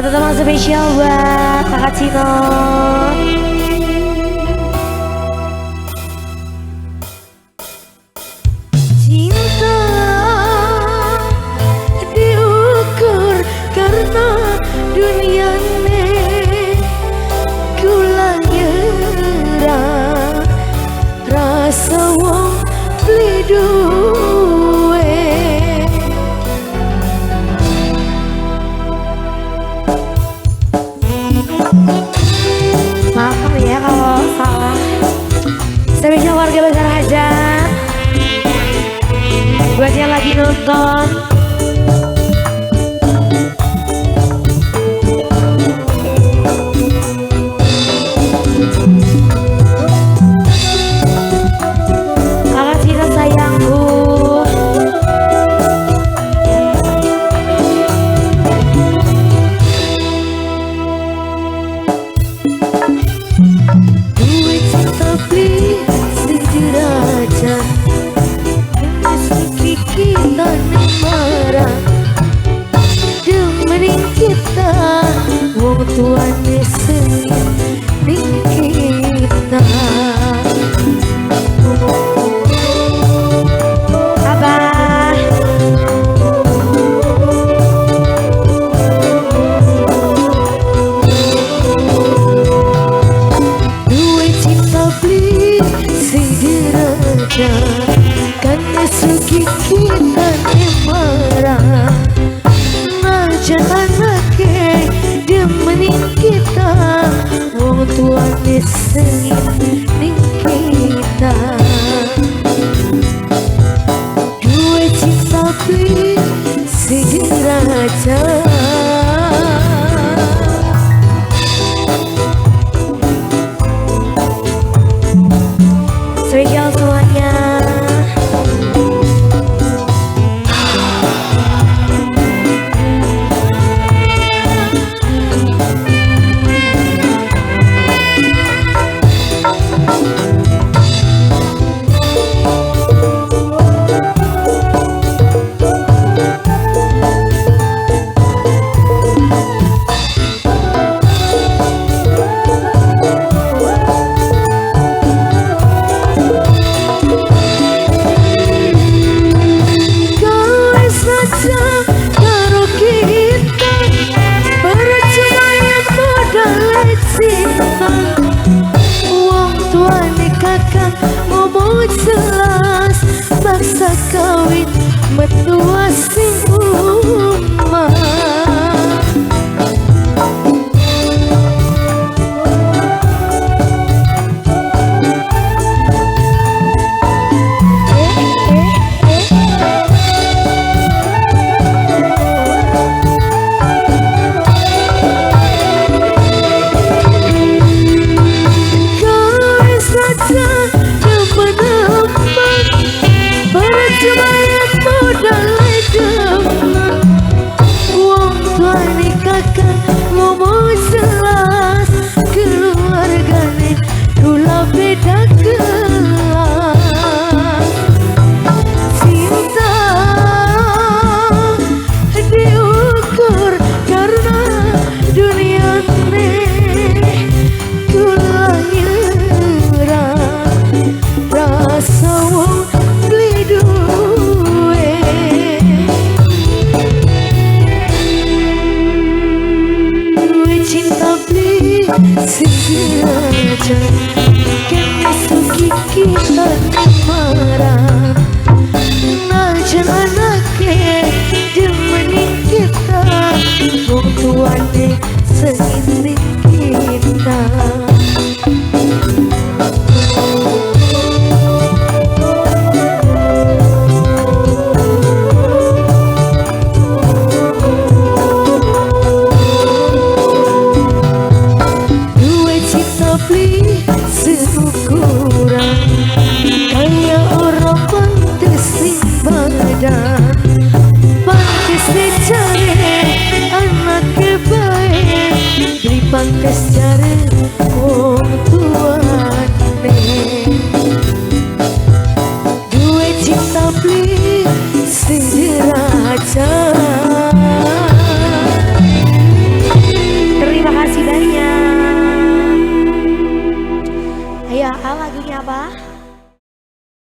Satu teman spesial buat Kakak Cino. Cinta diukur karena duniane kula nyerah rasa wong beli duwe. Maaf ya kalau salah. Spesial warga besar hajat buat yang lagi nonton. Kakak Cina sayangku. Duit cinta beli sing diraja, kita marah demenin kita wong tuane sing ning kita. Abah duwe cinta beli sing diraja, kan suki kita marah najan anake demenin kita wong tuane sing